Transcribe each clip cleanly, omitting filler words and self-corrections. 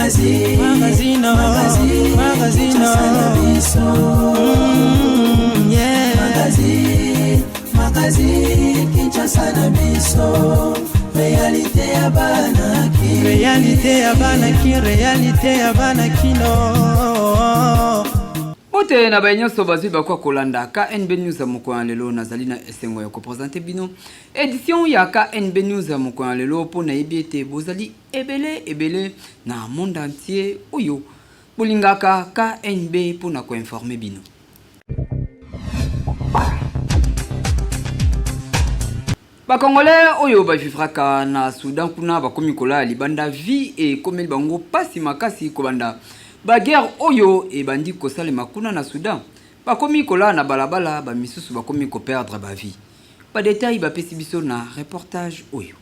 Magazine, Magazine, magazine, magazine, Kinshasa na biso. Yeah. Magazine, magazine, Kinshasa na biso. Réalité ya bana Kin. Réalité ya bana Kin, réalité ya bana Kino. Mbote na baye nyonso bazwi bakwa kolanda KNB News ya mokolo ya lelo. Nazali na esengo ya kopresente bino edition ya KNB News ya mokolo ya lelo mpo nayebi ete bozali ebele ebele na monde entier oyo bolingaka KNB mpo na koinforme bino. Bakongolais oyo bavivraka na Soudan kuna bakomi kolala libanda, vie ekomeli bango pasi makasi kobanda baguerre oyo ebandi kosalema kuna na Soudan. Bakomi kolala na balabala, bamisusu bakomi koperdre ba vie. Ba details bapesi biso na reportage oyo.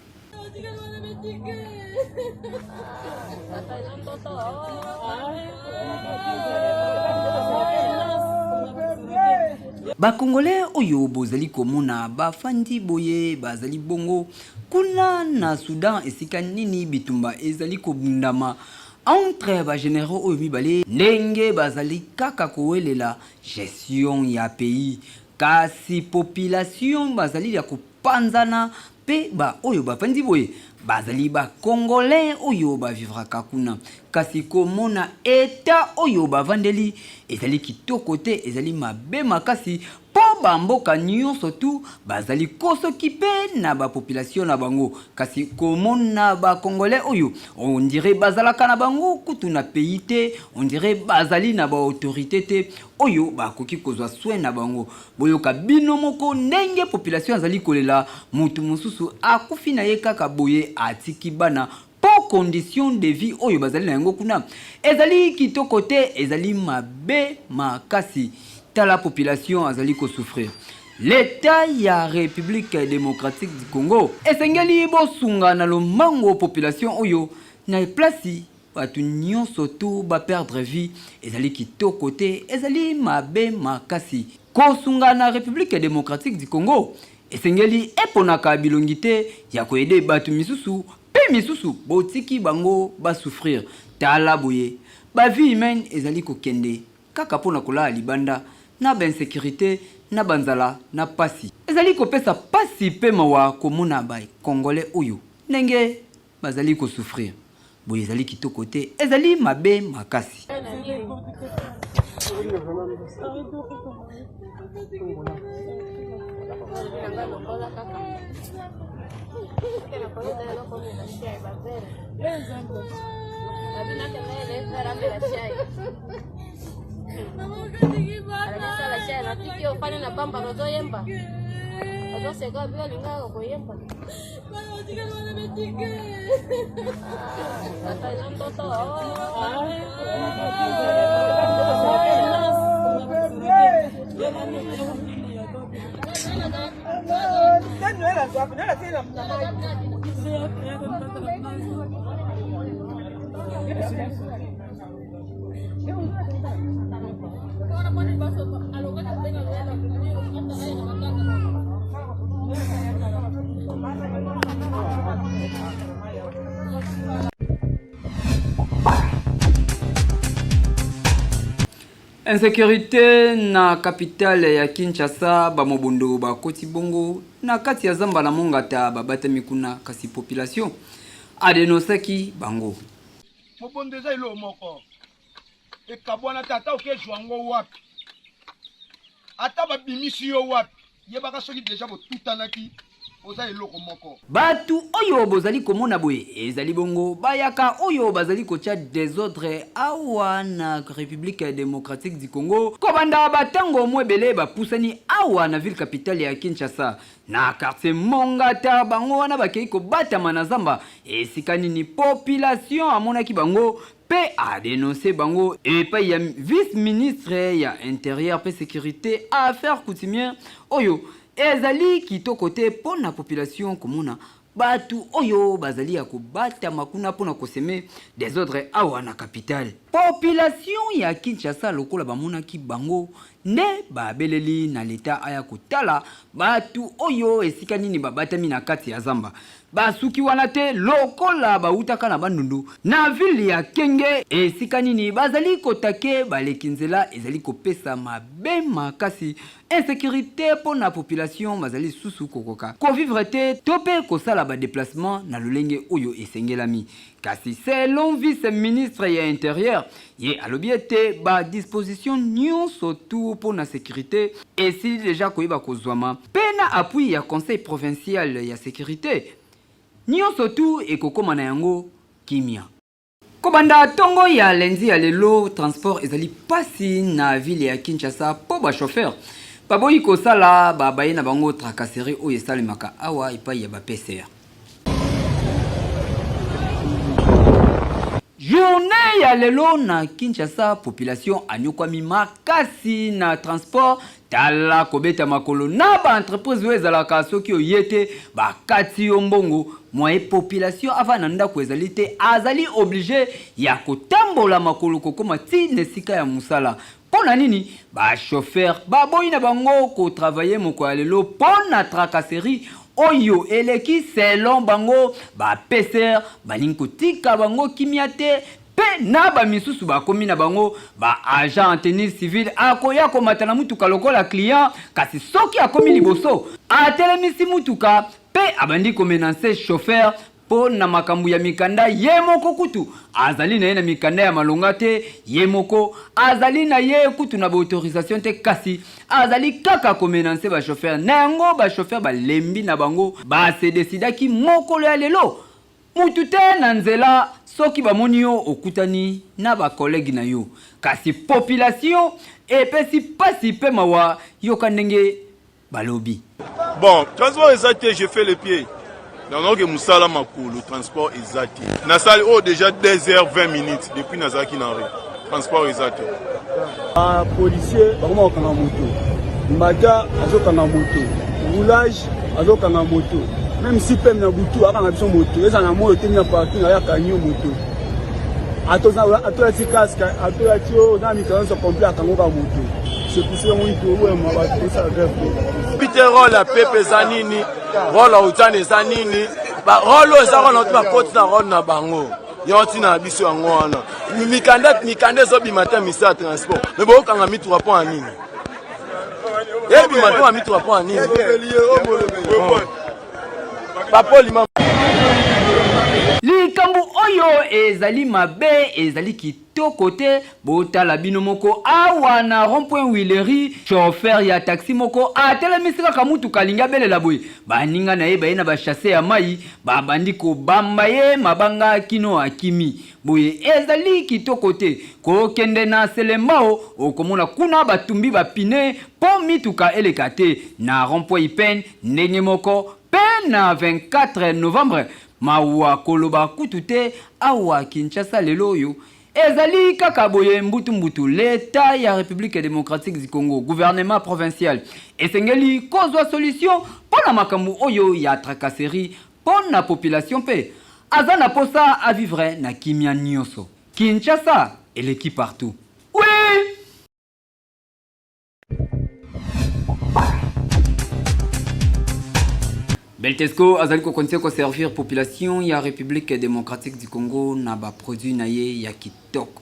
Ba Congolais oyo bozali komona bafandi boye bazali bongo kuna na Soudan esika nini bitumba ezali kobundama entre ba generaux oyo mibale ndenge bazali kaka kowelela gestion ya pays kasi population bazali ya kopanzana pe ba oyo bafandi boye bazali ba Congolais oyo ba vivraka kuna kasi komona etat oyo bavandeli ezali kitoko te, ezali mabe makasi po ba mboka nionso tout bazali ko s'occuper na ba population na bango kasi komona ba Congolais oyo on dirait bazalaka na bango kutu na pays te, on dirait bazali na ba autorites te oyo bakoki kozwa soin na bango. Boyoka bino moko ndenge population azali kolela, mutu mosusu akufi na ye kaka boye atiki bana po condition de vie oyo bazali na yango kuna ezali kitoko te, ezali mabe makasi. Tala population azali ko souffrir. L'etat ya Republique democratique du Congo esengeli bosunga na lombango population oyo na place Batu nionso tout ba perdre vie ezali kitoko te ezali mabe makasi. Kosunga na Republique democratique du Congo esengeli eponaka bilongi te ya ko aider batu misusu pe misusu botiki bango ba souffrir tala boye ba vie humaine ezali kokende kaka pona kolala libanda na ba insecurite na ba nzala na pasi. Ezali kopesa pasi pe mawa komona ba congolais oyo ndenge Bazali ko souffrir. Boye ezali kitoko te, ezali mabe makasi. Insecurite na capitale ya Kinshasa, ba mobondo bakoti bongo na kati ya zamba na Mongata babatami kuna kasi population adenosaki bango. Mobondo eza eloko moko ekabwana te, ata okezwa yango wapi, ata babimisi yo wapi, yebaka soki deja botutanaki oza eloko moko. Batu oyo bozali komona boye ezali bongo bayaka oyo bazali kotia desordre awa na Republique democratique du Congo kobanda ba tango mwebele bapusani awa na ville capitale ya Kinshasa Na quartier Mongata, bango wana bakei kobatama na zamba esika nini population amonaki bango pe a denoncer bango epai ya vice ministre ya interieur pe securite affaires coutumières oyo ezali kitoko te mpo na population komona batu oyo bazali ya kobatama kuna mpo na koseme desordre awa na capitale. Population ya Kinshasa lokola bamonaki bango nde babeleli na l'etat aya kotala batu oyo esika nini babatami na kati ya zamba. Basuki wana te lokola bawutaka na Bandundu na ville ya Kenge esika nini bazali kotake baleki nzela ezali kopesa mabe makasi insecurite mpo na population bazali lisusu kokoka kovivre te to mpe kosala ba deplacement na lolenge oyo esengelami. Kasi selon vice ministre ya interieur ye alobi ete ba dispositions nionso tout mpo na securite esili dejà koyeba kozwama mpe na appui ya conseil provincial ya securite nionso tout ekokoma na yango kimia. Kobanda tongo ya lundi ya lelo transport ezali pasi na ville ya Kinshasa mpo ba chauffeurs baboyi kosala ba baye na bango tracasserie oyo esalemaka awa epai ya ba PCR. Journée ya lelo na Kinshasa population anyokwami makasi na transport tala kobeta makolo na ba entreprise oyo ezalaka soki oye te bakati yo mbongo moye population ava na ndako ezali te azali oblige ya kotambola makolo kokoma ti na esika ya mosala mpo na nini ba chauffeur baboyi na bango ko travailler mokolo ya lelo mpo na tracasserie oyo eleki selon bango ba PCR balingi kotika bango kimia te mpe na ba misusu bakomi na bango ba agent en tenue civile akoya komata na mutuka lokola client kasi soki akomi liboso atelemisi mutuka mpe abandi komenance chauffeur Mpo na makambo ya mikanda, ye moko kutu azali na ye na mikanda ya malonga te, ye moko azali na ye kutu na ba autorisation te, kasi azali kaka ko menancer ba chauffeurs. Na yango ba chauffeurs balembi na bango, ba se decidaki mokolo ya lelo mutu te na nzela, soki bamoni yo okutani na ba collègues na yo. Kasi population epesi pasi mpe mawa, yoka ndenge balobi. Bon, transport eza te, je fais le pied. Naoke mosala makolo, transport eza te. Nasali oyo déjà 2 heures 20 minutes depuis nazalaki na rue. Transport eza te. Ba policier bakoma kokanga moto. Mbata azokanga moto. Roulage azokanga moto. Même si pem na butu akanga biso moto. Eza na moyo te na parking ayaka nyo moto. Atolati casque, atolati oyo na mikanda nyonso complet akangoka moto. Peter role ya pepe eza nini role ya ujana eza nini role oyo eza role na bakoti na role na bango yango ntina na biso yango wana mikanda mikanda ezobima te ministère ya transport me bokokanga mituka mpo ya nini ebima mpo ya mituka mpo ya nini bapolima likambo oyo ezali mabe ezali kitoko te Botala bino moko awa na rond point Huilerie, chauffeur ya taxi moko atelemisi kaka mutuka alingi abelela boye, baninga na ye baye na ba chasse ya mayi babandi kobamba ye mabanga kino akimi. Boye ezali kitoko te. Kokende na Selembao okomona kuna batumbi ba pneus po mituka eleka te. Na rond point Ipen ndenge moko pe na 24 novembre. Mawa koloba kutu te awa Kinshasa lelo oyo Ezali kaka boye mbutu mbutu l'etat ya Republique democratique du Congo gouvernement provincial esengeli kozwa solution mpo na makambo oyo ya tracasserie mpo na population mpe aza na posa a vivre na kimia nioso. Kinshasa eleki partout. Oui! Beltesco azali ko continuer ko servir population ya République démocratique du Congo na ba produits na ye ya kitoko.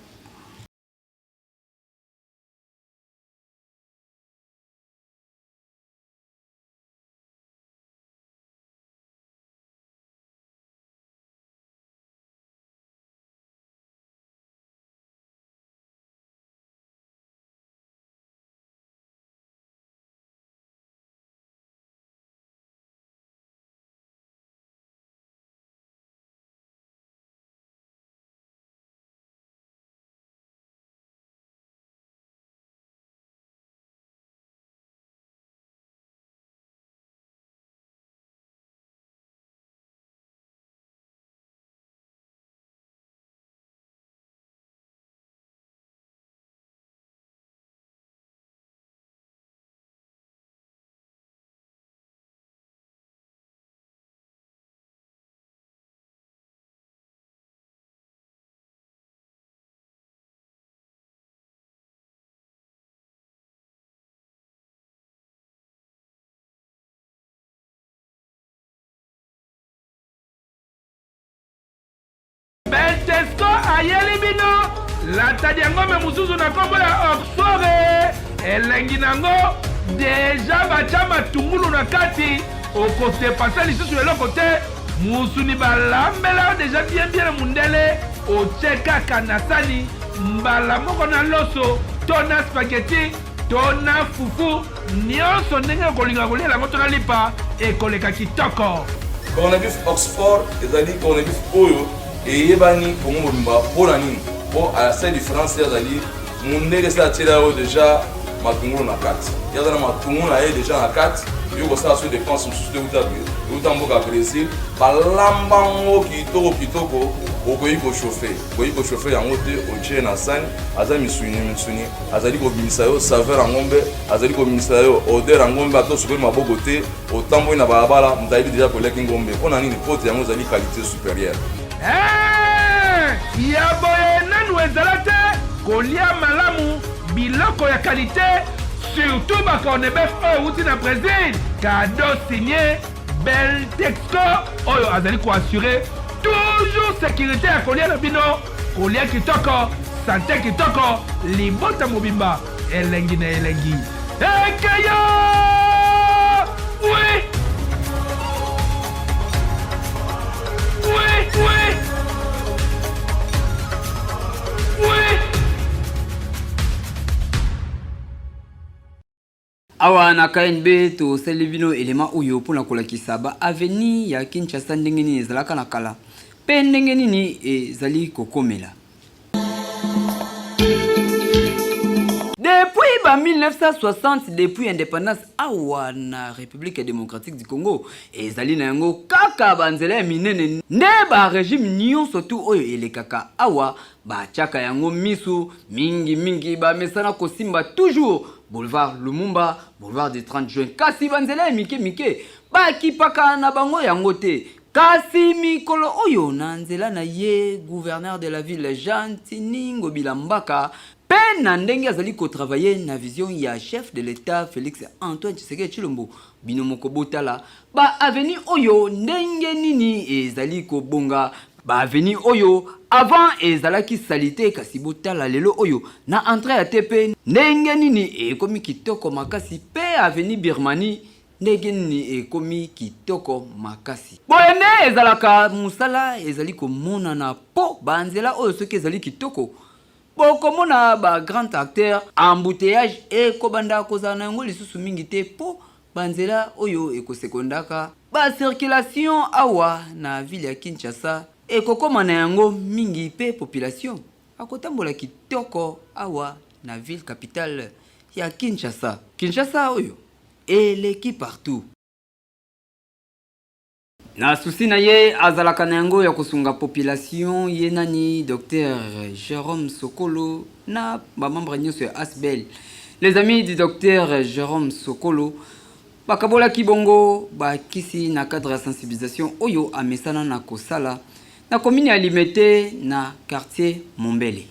Beltesco ayeli bino latadi ya ngombe mosusu na nkombo ya Oxford. Elengi na yango deja batya matungulu na kati, okodepase lisusu eloko te. Musuni balambela yo deja bien bien na mundele, otye kaka na sani mbala moko na loso to na spaghetti to na fufu, nionso ndenge okolinga koliela yango to na lipa, ekoleka kitoko. Corned-beef Oxford ezali corned-beef oyo eyebani Congo mobimba. Mpo na nini? Mpo à la seule différence, ye azali mundele, esi atiela yo deja matungulu na kati, ye aza na matungulu na ye deja na kati. Yo kosala so dépense mosusu te, euta mboka ya Brésil, balamba yango kitoko kitoko. Okoki kochauffe, okoki kochauffe yango te, otie na sani, aza misuni misuni, azali kobimisa yo saveur ya ngombe, azali kobimisa yo odeur ya ngombe. Ata osukoli maboko te, otamboli na balabala, moto ayebi deja koliaki ngombe. Mpo na nini? Mpo te yango ezali qualité supérieure. Eeh ya boye nanu ezala te, kolia malamu biloko ya qualite surtout ba cornebef oyo ewuti na Bresil, cadeau signe Beltexco oyo azali ko assurer toujours securite ya kolia na bino, kolia kitoko, sante kitoko, libota mobimba elengi na elengi. Ekeyo! Oui! Oui, oui! Oui! Awa na KNB tosali bino elema oyo mpona kolakisa ba avenue ya Kinshasa ndenge nini ezalaka na kala mpe ndenge nini ezali kokomela. Depuis ba 1960, depuis independance awa na République démocratique du Congo, ezali na yango kaka ba nzela ya minene nde ba regime nyonso tu oyo elekaka awa Batiaka yango misu mingi mingi, bamesana kosimba toujours boulevard Lumumba, boulevard du 30 juin, kasi ba nzela ya mike mike bakipaka na bango yango te. Kasi mikolo oyo na nzela na ye gouverneur de la ville Gentiny Ngobila Mbaka pe na ndenge azali ko travailler na vision ya chef de l'Etat Felix Antoine Tshisekedi Tshilombo, bino moko botala Ba avenue oyo ndenge nini ezali kobonga? Ba avenue oyo avant ezalaki salite kasi botala lelo oyo na entree ya TP ndenge nini ekomi kitoko makasi pe avenue Birmanie ndenge nini ekomi kitoko makasi. Boye nde ezalaka musala ezali komonana po ba nzela oyo soki ezali kitoko bokomona ba grand acteur embouteillage ekobanda kozala na yango lisusu mingi te po Ba nzela oyo ekosekondaka ba circulation awa na ville ya Kinshasa ekokoma na yango mingi pe population akotambola kitoko awa na ville capitale ya Kinshasa. Kinshasa oyo eleki partout. Na souci na ye azalaka na yango ya kosunga population, ye nani Docteur Jerome Sokolo na ba membres nionso ya Asbl Les amis du Docteur Jerome Sokolo bakabolaki bongo ba kisi na cadre ya sensibilisation oyo amesana na kosala na commune ya Limete na quartier Mombele.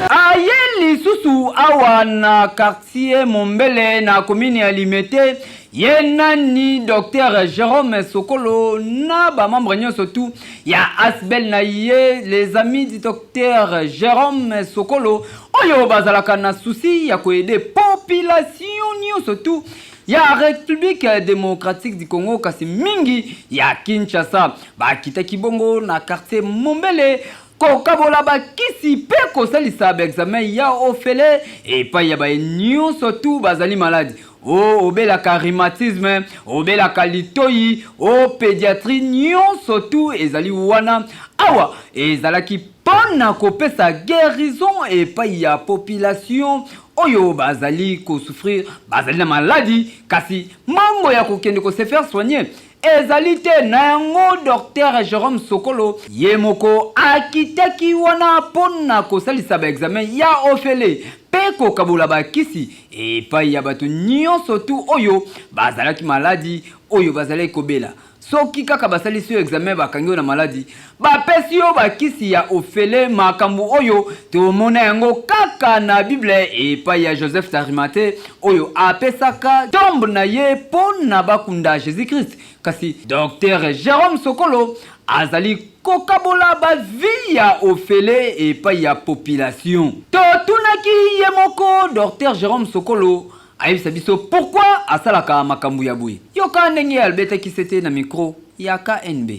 Aye lisusu awa na quartier Mombele na commune ya Limete, ye nani Docteur Jerome Sokolo na ba membres nionso tout ya Asbl na ye les amis du Docteur Jerome Sokolo oyo bazalaka na souci ya ko aider population nionso tout ya Republique democratique du Congo kasi mingi ya Kinshasa. Bakitaki bongo na quartier Mombele kokabola bakisi mpe kosalisa ba examen ya ofele epai ya baye nyonso tu bazali maladi o obelaka rhumatisme, obelaka litoyi, o pediatrie, nyonso tu ezali wana. Awa ezalaki mpo na kopesa guerison epai ya population oyo bazali ko souffrir, bazali na maladi kasi mbongo ya kokende ko se faire soigner ezali te. Na yango Docteur Jerome Sokolo ye moko akitaki wana mpo na kosalisa ba examen ya ofele mpe kokabola ba kisi epai ya bato nyonso tu oyo bazalaki maladi, oyo bazalaki kobela. Soki kaka basalisi yo examen bakangi yo na maladi, bapesi yo bakisi ya ofele. Makambo oyo tomona yango kaka na Bible epai ya Joseph d'Arimathee oyo apesaka tombe na ye mpo na bakunda Jesus Christ. Kasi Docteur Jerome Sokolo. azali kokabola ba vie ya ofele epai ya population. Totunaki ye moko Docteur Jerome Sokolo ayebisa biso pourquoi asalaka makambo ya boye. Yoka ndenge albetaki sete na micro ya KNB.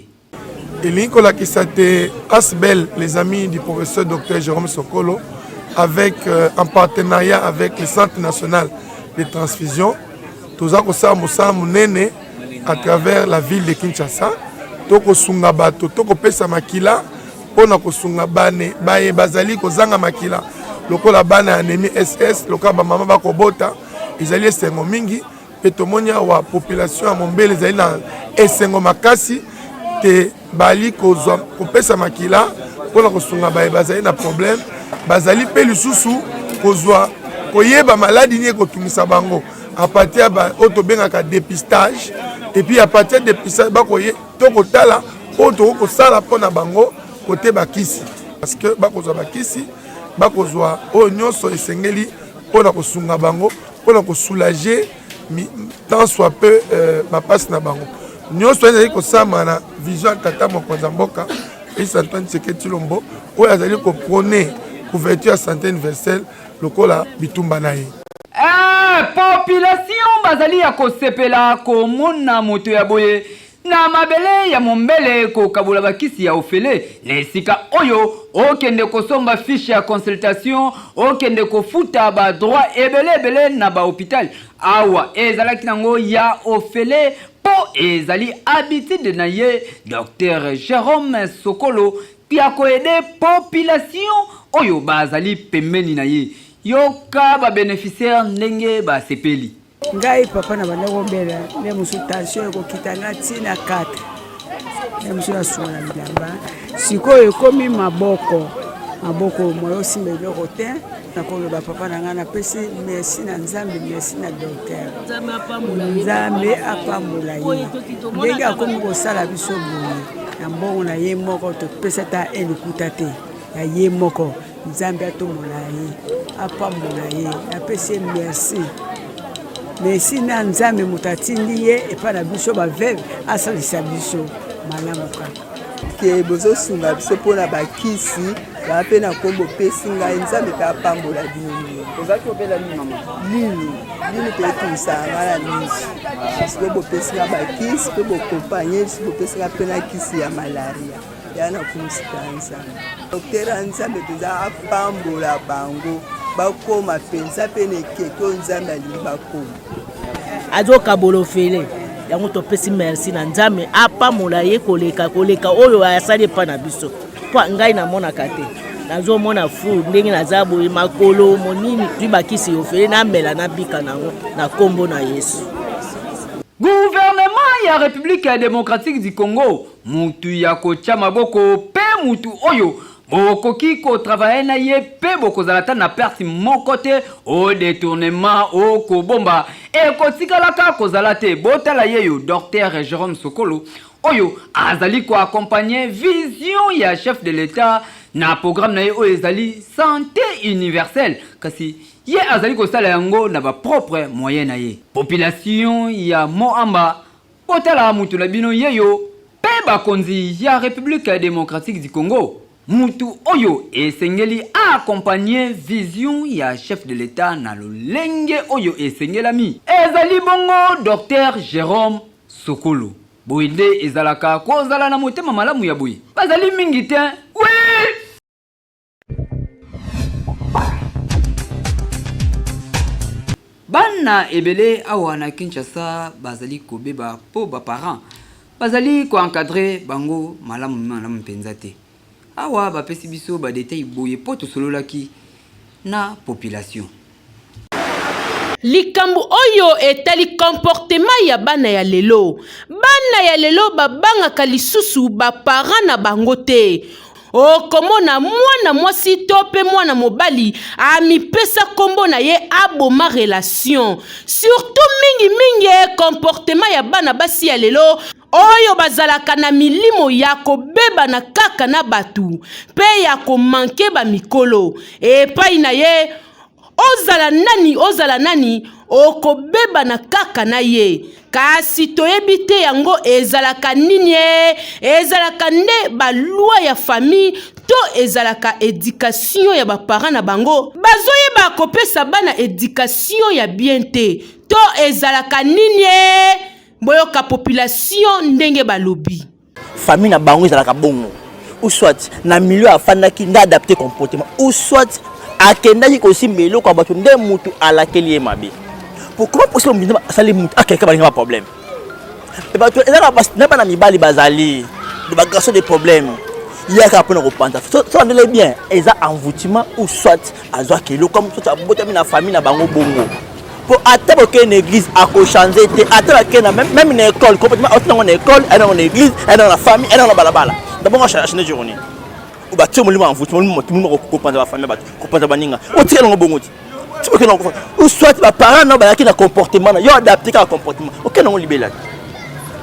Elingi kolakisa te Asbel, les amis du professeur Docteur Jérôme Sokolo, avec, euh, en partenariat avec le Centre national de transfusion, toza kosala mosala monene à travers la ville de Kinshasa, tokosunga bato, tokopesa makila mpo na kosunga bane baye bazali kozanga makila lokola bana ya anemie SS, lokola bamama bakobota. Ezali esengo mingi mpe tomoni awa population ya Mombele ezali na esengo makasi te bali kozwa kopesa makila mpo na kosunga baye bazali na problème, bazali mpe lisusu kozwa koyeba maladi nini ekotungisa bango à partir ya oyo tobengaka dépistage, et puis à partir ya dépistage bakoye to kotala oyo tokoki kosala mpo na bango kote bakisi, parce que bakozwa bakisi, bakozwa oyo nyonso esengeli mpo na kosunga bango, mpo na kosoulager tant soit peu euh, bapasi na bango nyonso. Ezali kosama na vision ya tata mokonzi ya mboka Félix Antoine Tshisekedi Tshilombo oyo azali koprone couverture ya santé universelle lokola bitumba na ye. Eh, population bazali ya kosepela komona moto ya boye na mabele ya mombele kokabola bakisi ya ofele na esika oyo okende kosomba fiche ya consultation, okende kofuta ba droit ebele ebele na ba hopital. Awa ezalaki nango ya ofele mpo ezali habitude na ye Docteur Jerome Sokolo ya koede population oyo bazali pembeni na ye. Yoka ba beneficiaires ndenge basepeli. Ngai papa na banda kobela nde mosusu tension ekokita nga ntina 4 nde mosusu nasuka na bilamba. Sikoyo ekomi maboko maboko moyo osimba eloko te. Nakoloba papa na ngai, napesi merci na Nzambe, merci na docteur. Nzambe apambola ye ndenge akomi kosala biso boye na mbongo na ye moko, topesa ata elikuta te ya ye moko. Nzambe atombola ye, apambola ye, napesi ye merci. Merci na Nzambe moto atindi ye epai na biso baveve asalisa biso malamu kaka. Ke bozosunga biso mpona bakisi baa mpe na nkombo opesi ngai, Nzambe mpe apambola bino mingi. Ozalaki obela nini mama? Linu, linu mpe etungisaka ngai na miso. Sikoyo bopesi ngai bakisi mpe bokompanye biso, bopesi ngai mpe na kisi ya malaria. Ya na kumisika Nzambe. Doktere ya Nzambe mpenza apambola bango bakoma mpenza mpe na ekeke oyo Nzambe alingi bakoma. Azokabola ofele yango, topesi merci na Nzambe apamola ye koleka koleka oyo asali epai na biso. Mpo ngai namonaka te, nazomona fu ndenge naza boye, makolo monini twi bakisi ofele namela nabika nango na nkombo na Yesu. Gouvernement ya Republique democratique du Congo, mutu ya kotia maboko pe mutu oyo bokoki ko travailler na ye pe bokozala ata na perte moko te o detournement o kobomba ekotikalaka kozala te. Botala yeyo Docteur Jerome Sokolo oyo azali ko accompagner vision ya chef de l'Etat na programme na ye oyo ezali sante universelle, kasi ye azali kosala yango na ba propre moyen na ye. Population ya Mont-Amba, botala mutu na bino yeyo pe bakonzi ya Republique democratique du Congo, mutu oyo esengeli a accompagner vision ya chef de l'Etat na lolenge oyo esengelami ezali bongo Docteur Jerome Sokolo. Boye nde ezalaka kozala na motema malamu ya boye bazali mingi te oui! Bana ebele awa na Kinshasa bazali kobeba po ba parents bazali ko encadrer bango malamu malamu mpenza te. Awa bapesi biso ba details boye po tosololaki na population. Likambo oyo etali comportement ya bana ya lelo. Bana ya lelo babangaka lisusu ba parents na bango te. Okomona mwana mwasi to pe mwana mobali amipesa kombo na ye aboma relation. Surtout mingi mingi comportement ya bana basi ya lelo oyo bazalaka na milimo ya kobebana kaka na batu pe ya ko manquer ba mikolo epai na ye. Ozala nani ozala nani. okobebana kaka na ye. Kasi toyebi te yango ezalaka nini ee, ezalaka nde ba loi ya famille to ezalaka education ya ba parents na bango bazoyeba kopesa bana education ya bien te to ezalaka nini ee? Boyoka population ndenge balobi. Famille na bango ezalaka bongo ou soit na milieu afandaki nde adapte comportement ou soit akendaki kosimba eloko ya bato nde mutu alakeli ye mabe. Pour comment possible mutu asali mutu akeka balinga ba problème e bato ezaka na bana mibali bazali ba garçon de problème yaka mpona kopanza so andele bien eza envoûtement ou soit azwaki eloko mosusu abotami na famille na bango bongo po ata bokei na église akochange te ata bakei na meme na école complètement auti nango na école aye nango na église aye nango na famille aye nango na balabala d'abord achange journée batie molimo ya mvuti molimo kopanza bafamille bato kopanza baninga otikala yango bongo ti ti okende yango ou soit baparent nao bayaki na comportement na yo adapte kaka comportement okende yango libela te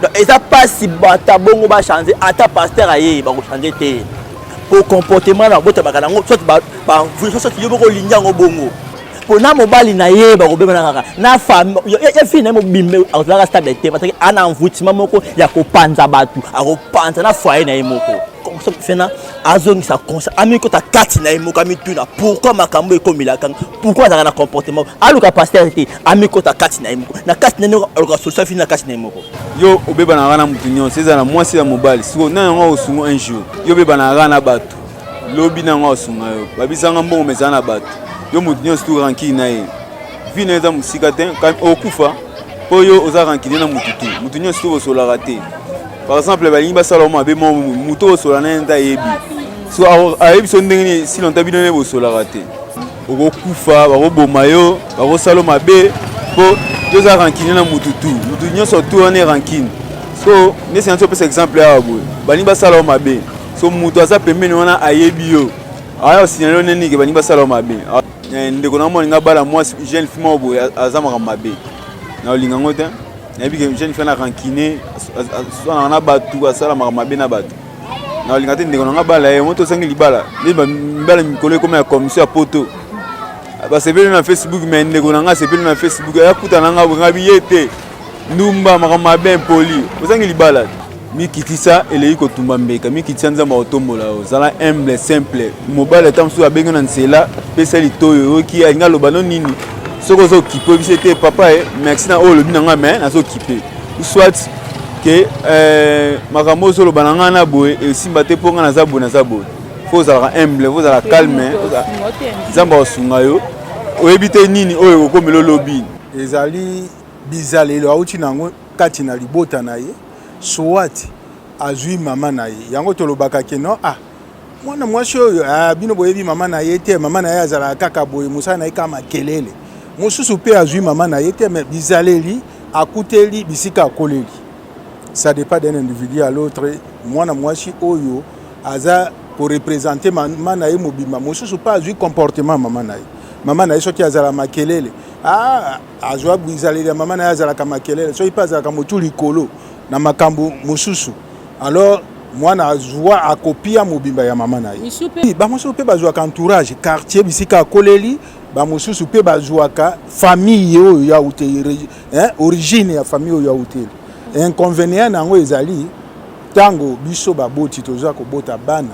donc eza mpasi bata bongo bachange ata pasteur ayei bakochange te po comportement na botabaka nango soit soit yo moko olingi yango bongo po na mobali na ye bakobebana kaka na famille ya fille na ye mobimba akozalaka stable te parce que ana envoûtement moko ya kopanza bato akopanza na foyer na ye moko fena azongisa conscience amikota kati na ye moko amituna pourquoi makambo ekomelaka pourquoi azalaka na comportement aluka pasteur te amikota kati na ye moko na kati na ye aluka solution fini na kati na ye moko yo obebanaka na moto nyonso ezala na mwasi ya mobali sikoyo na yango akosunga un jour yo obebanaka na bato lobi na yango asunga yo babisanga mbongo ma eza na bato yo moto nyonso tu rankine na ye vi na yo eza mosika te okufa mpo yo oza rankine na motu tu moto nyonso tu bosolaka te par exemple balingi basala yo mabe mo moto osola na ye nde ayebi so ayebi so ndenge nini si longtemps bino nde bosolaka te okokufa bakoboma yo bakosala mabe mpo yo oza rankine na motu tu motu nyonso tu wana rankine so ndesi na opesa exemple awa boye balingi basala yo mabe so moto aza pembeni wana ayebi yo aya osignale yo nini ke balingi basala yo mabe ah, eh, ndeko na mwana nga bala mwasi jeune fille moko boye aza makambo mabe na olinga yango te nayebi ke jeune fille na rancune aswanaka na bato asala makambo mabe na bato na olinga te ndeko na nga bala ye moto osangi libala nde mibala mikolo ekoma ya commission ya poto basepeli na facebook me ndeko na nga asepeli na facebook ayakutana nga nga biye te ndumba makambo mabe impoli ozangi libala mikitisa eleki kotumba mbeka mikitisa nzambe akotombola yo zala humble simple mobali ata mosusu abengi na nzela pesa litoyi oyoki alingi aloba no nini soki oza okipe oyebisi te papa e merci na oyo olobi na ngai me naza okipe soit ke eh, makambo ozoloba na ngai na boye esimba te mpo ngai naza boye naza boye fo ozalaka humble fo ozala calme nzambe akosunga yo oyebi te nini oyo ekokomela olobi ezali bizaleli auti na yango kati na libota na ye soit azui mama na ye yango tolobaka ke non ah mwana mwasi oyo ah, bino boyebi mama na ye te mama na ye azalaka kaka boye mosala na ye kaka makelele mosusu mpe azwi mama na ye te me bizaleli akuteli bisika akoleli ça dépend d'un individu à l'autre mwana mwasi oyo aza korepresente mama na ye mobimba mosusu mpe azwi comportement mama na ye mama na ye soki azala makelele ah, azwa bizaleli ya mama na ye azalaka makelele soki mpe azalaka motu likolo na makambo mosusu alors mwana azwa akopia mobimba ya mama na ye bamosusu mpe bazwaka entourage quartier bisika akoleli bamosusu mpe bazwaka famille oyo ya uteli origine ya famille oyo ya uteli inconvénient na yango ezali ntango biso baboti toza kobota bana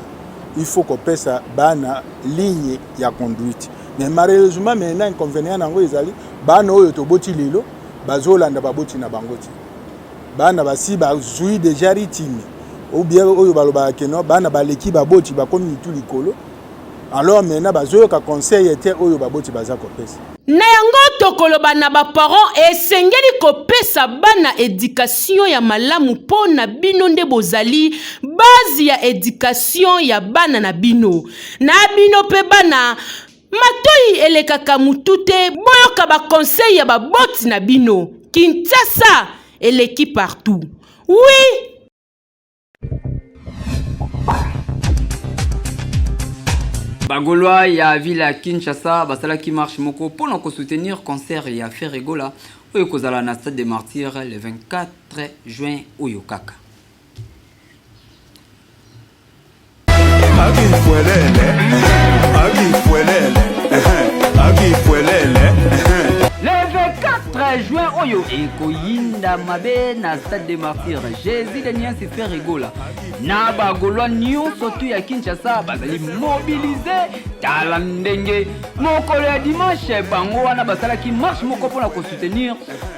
il faut kopesa bana ligne ya conduite mais malheureusement maintenant inconvénient na yango ezali bana oyo toboti lelo bazolanda baboti na bango te bana basi bazui deja rythme ou bien oyo balobaka ke no bana baleki baboti bakomi mitu likolo alors maintenant bazoyoka conseil te oyo baboti baza kopesa Na yango tokoloba na ba parents esengeli kopesa bana education ya malamu po na bino nde bozali base ya education ya bana na bino. Na bino pe bana Matoyi elekaka mutu te boyoka ba conseil ya ba boti na bino Kinshasa eleki partout oui. Bagolois ya ville ya Kinshasa basalaki marche moko mpo na kosoutenir concert ya Ferre Gola oyo ekozala na stade des Martyrs le 24 juin oyo kaka. Le 24 oyo ekoyinda mabe na stade de martyr. Jésus de Niansi Ferre Gola na ba Gaulois nyonso tu ya Kinshasa bazali mobilise. Tala ndenge mokolo ya dimanche bango wana basalaki marche moko mpona kosoutenir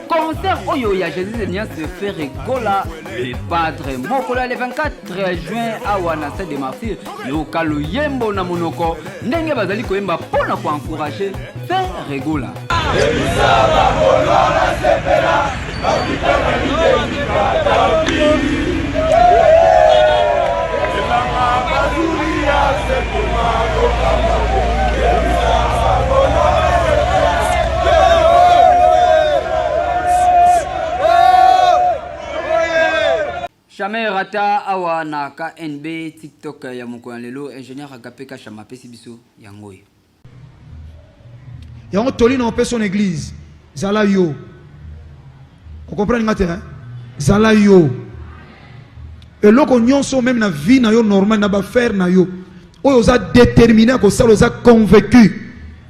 concert oyo ya Jésus de Niansi Ferre Gola le padre mokolo ya le 24 juin awa na stade de martyr. Yoka loyembo na monoko ndenge bazali koyemba mpo na koencourage Ferre Gola. Jamais rata awa na KNB TikTok ya mokolo ya lelo ingénieur Agape Kashama apesi biso yango oyo. Yango toli na opesa na église zala yo. Okomprendre nga te hein? Zala yo. Eloko nyonso meme na vie na yo normal na ba faire na yo. Oyo oza déterminé kosala oza convaincu.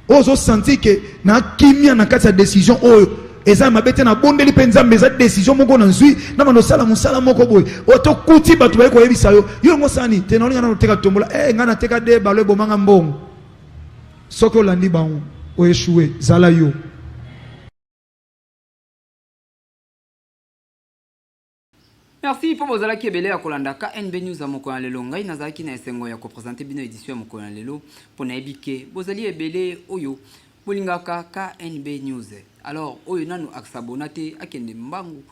Oyo ozo sentir que na kimia na kati ya décision oyo eza mabe te nabondeli mpe nzambe eza décision moko nazwi na bando osala mosala moko boye oyo tokuti bato baye koyebisa yo yo yango osala nini te naolinga nano oteka tombola e eh, ngai nateka de balo ebomanga mbongo soki olandi bango oechoue zala yo. Merci mpo bozalaki ebele ya kolanda KNB News ya mokolo ya lelo. Ngai nazalaki na esengo ya kopresente bino edition ya mokolo ya lelo mpo nayebi ke bozali ebele oyo bolingaka KNB News. Alors oyo nanu aksabona te akende mbangu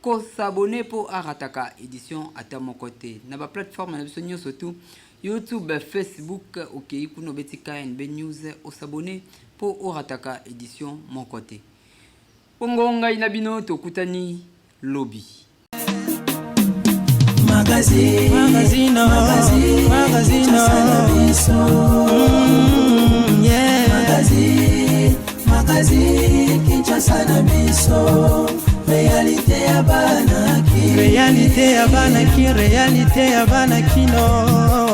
kosabone mpo arataka edition ata moko te na ba plateforme na biso nyonso tu YouTube, Facebook, okei kuna obeti KNB News osabone mpo orataka edition moko te. Bongo ngai na bino tokutani lobi. Magazine, magazine, magazine, magazine, yeah. Magazine, magazine, Kinshasa na biso. Réalité ya bana ki. Réalité ya bana ki, réalité ya bana kino.